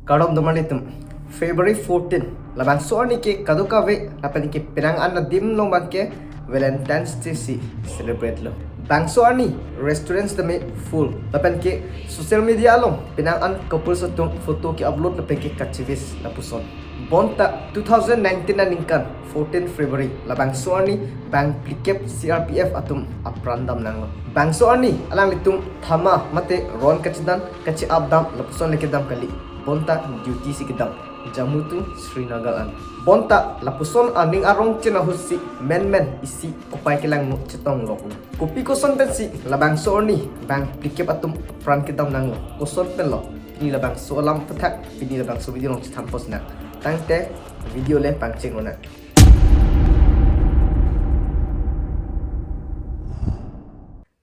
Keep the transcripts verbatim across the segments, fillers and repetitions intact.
Kardom domarlitum, February fourteen, labangso arni ke kadokave lapen ke penang an adim along abangke Valentine's Day si celebrate lo. Bangso arni restaurants tame full, lapen ke social media along penang an couples atum photo ke-upload lapen ke kachivis lapuson. Bonta two thousand nineteen aningkan fourteen February, labangso arni bang phlikep C R P F atum apran damnanglo. Bangso arni alanglitum thama mate ron kachedan, kache-ap dam lapuson le kedam kali. Bonta duty si kedam, Jammu to Srinagar an. Bonta lapuson aning arong chen ahut si menmen isi kopai kelangno chetong loklo. Kopi koson pensi labangso arni bang phlikep atum apran kedamnanglo? Koson penlo? Pini labangso alam aphuthak, pini labangso video along chethan pos nang. Tangte video le pangcheng lonang.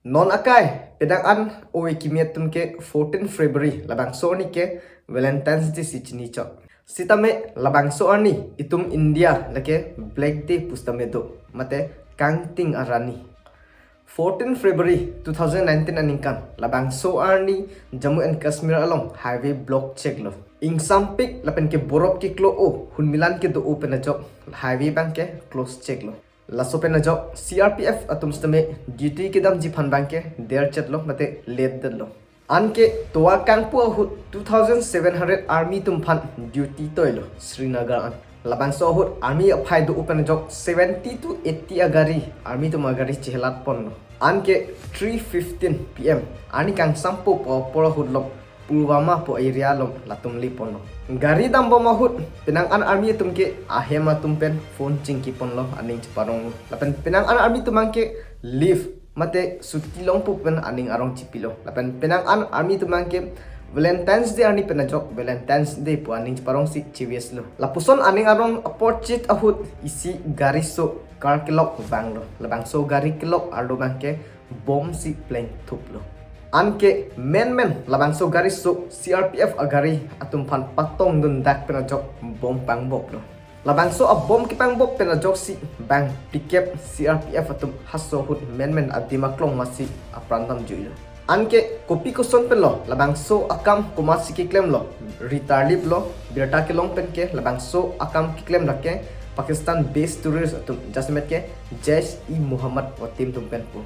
Non akai, penang an ove kimi atum ke fourteen February labangso arni ke Valentine's Day si chini chot. Sitame labangso arni itum India lake Black Day pu sitame do, mate kangting arni. Fourteen February two thousand nineteen aningkan, labangso arni Jammu and Kashmir along highway block cheklo. Ingsampik lapen ke borop keklo-o, hunmilan kedo-o pen ajok highway abangke close cheklo. Laso pen ajok C R P F atum sitame duty kedamji aphan abangke der chetlo mate late detlo. Anke tovar kangpu ahut two thousand seven hundred army atum aphan duty toilo Srinagar an. Labangso ahut army aphai do-o pen ajok seventy to eighty agari, army atum agari chehelat ponlo. Anke three fifteen P M arni kangsam po pu apor ahut lok Pulwama pu area along latum le ponlo. Gari dambom ahut penang an army atum ke ahem atum pen phone chingki ponlo, aning cheparonglo. Lapen penang an army atum abangke leave mate chutti longpo pen aning arong chipilo. Lapen penang an army atum abangke Valentine's Day arni pen ajok Valentine's Day pu aning cheparong si chivis lo. Lapuson aning arong apor chit ahut isi gari so car kelok vanglo. Labangso gari kelok arlo abangke bomb si plengthuplo. Anke menmen labangso gari so C R P F agari atum aphan patongdun dak pen ajok bomb pangboplo. Labangso abomb kepangbop pen ajok si bang phlikep C R P F atum halaso ahut menmen adim aklong masi apran damjuilo. Anke kopi koson penlo labangso akam, komatsi keklemlo, ritarliplo, birta kelong pen ke labangso akam keklem lake Pakistan based terrorist atum, jasemet ke Jaish-e-Mohammed ateam atum pen pu.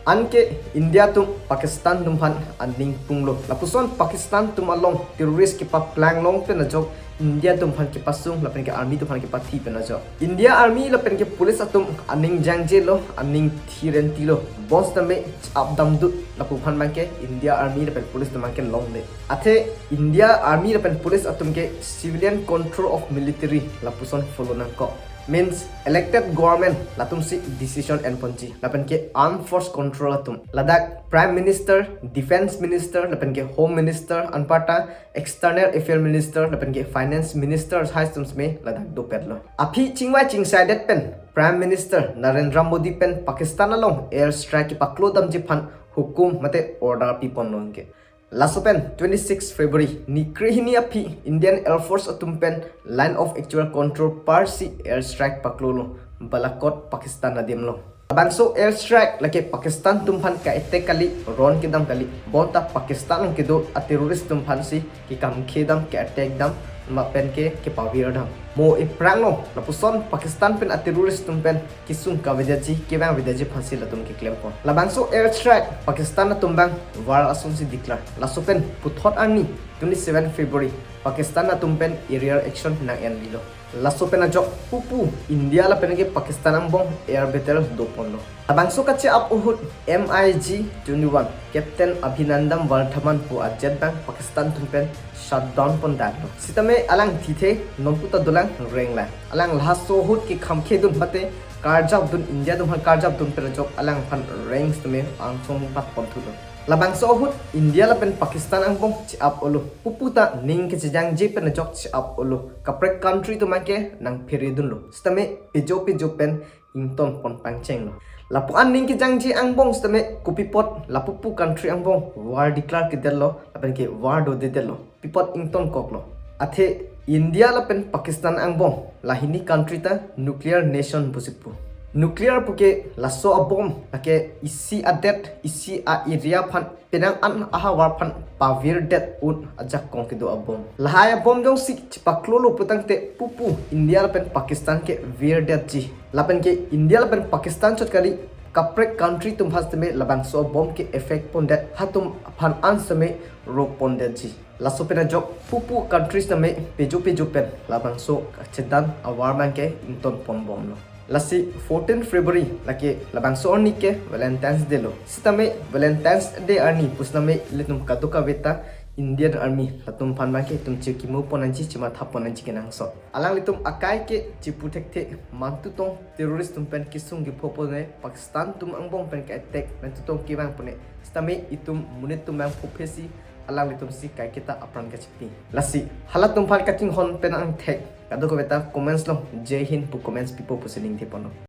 Anke India atum Pakistan atum aphan aning punglo. Lapuson Pakistan atum along terrorist kepaplang long pen ajok India atum aphan kepasung lapen ke army atum aphan kepathi pen ajok. India army lapen ke police atum aning jangjelo, aning thirentilo. Bonsitame ap damdut lapu aphan abangke India army lapen police atum abangke longle. Athe India army lapen police atum ke civilian control of military lapuson follow nangkok. Means elected government latum si decision enponji. Lapen ke armed force control atum. Ladak Prime Minister, Defense Minister, lapen ke Home Minister, anparta External Affair Minister, lapen ke Finance Minister hai atum sitame ladak dopetlo. Aphi chingvai chingsaidet pen Prime Minister Narendra Modi pen Pakistan along air strike kepaklo damji aphan hukum mate order piponlo anke. Laso pen twenty-six February nikrehini aphi Indian Air Force atum pen Line of Actual Control par si air strike paklolo Balakot Pakistan adim along. Labangso air strike lake Pakistan atum aphan ka-attack kali, ron kedam kali. Bonta Pakistan along kedo a-terrorist atum aphan si kekamkhe dam, ke-attack dam, lapen ke kepavir dam. Mo ephrang lo, lapuson Pakistan pen a-terrorist atum pen kesung kavedaji, kevang vedaji aphan si latum keklempon. Labangso air strike Pakistan atum abang war asonsi declare. Laso pen puthot arni twenty-seven February Pakistan atum pen aerial action nang-enlilo. Laso pen ajok pupu India lapen ke Pakistan angbong air battle doponlo. Labangso kache-ap ahut MiG twenty-one Captain Abhinandan Vardhaman pu a-jet abang Pakistan atum pen shot down pondaklo. Sitame alang thithe nonputa dolang renglang. Alang laso ahut kekamkhedun mate karjapdun, India atum aphan karjapdun pen ajok alangphan reng sitame angsong patponthulo. Labangso ahut India lapen Pakistan angbong che-ap-olo. Puputa ning kechejangje pen ajok che-ap-olo. Kaprek country atum abangke nangpheredunlo. Sitame pejo pejo pen ingtonpon pangchenglo. Lapu-an ning kejangje angbong sitame kopi apot lapupu country angbong war declare kedetlo, lapen ke war dodedetlo. Pi apot ingtonkoklo. Athe India lapen Pakistan angbong lahini country ta nuclear nation pusi pu. Nuclear puke laso abomb lake isi adet, isi a-area aphan, penang an ahavar aphan pavirdet un ajakong kedo abomb. Lahai abomb jongsi chipaklolo putangte pupu India lapen Pakistan ke virdetji. Lapen ke India lapen Pakistan chot kali, kaprek country atum aphan sitame labangso abomb ke effect pondet, hatum aphan an sitame rop pondetji. Laso pen ajok pupu countries tame pejo pejo pen labangso kachedan avar abang ke ington ponbomlo. Lasi fourteen February lake labangso arni ke Valentine's Day lo. Sitame Valentine's Day arni pusitame ilitum kadokave ta Indian Army latum aphan abang ke itum chekimo pon nangji, chematha pon nangji kenangsot. Alanglitum akai ke chipu thekthe, mantu tong terrorist atum pen kesung kepho pone, Pakistan atum angbong pen ke-attack, mantu tong kevang pone. Sitame itum monit atum abang phuphesi alanglitum si kaiketa apran kachipi. Lasi halatum aphan kachinghon pen angthek kadokave ta comments along Jai Hind pu comments pipo pusi ningthe ponlo.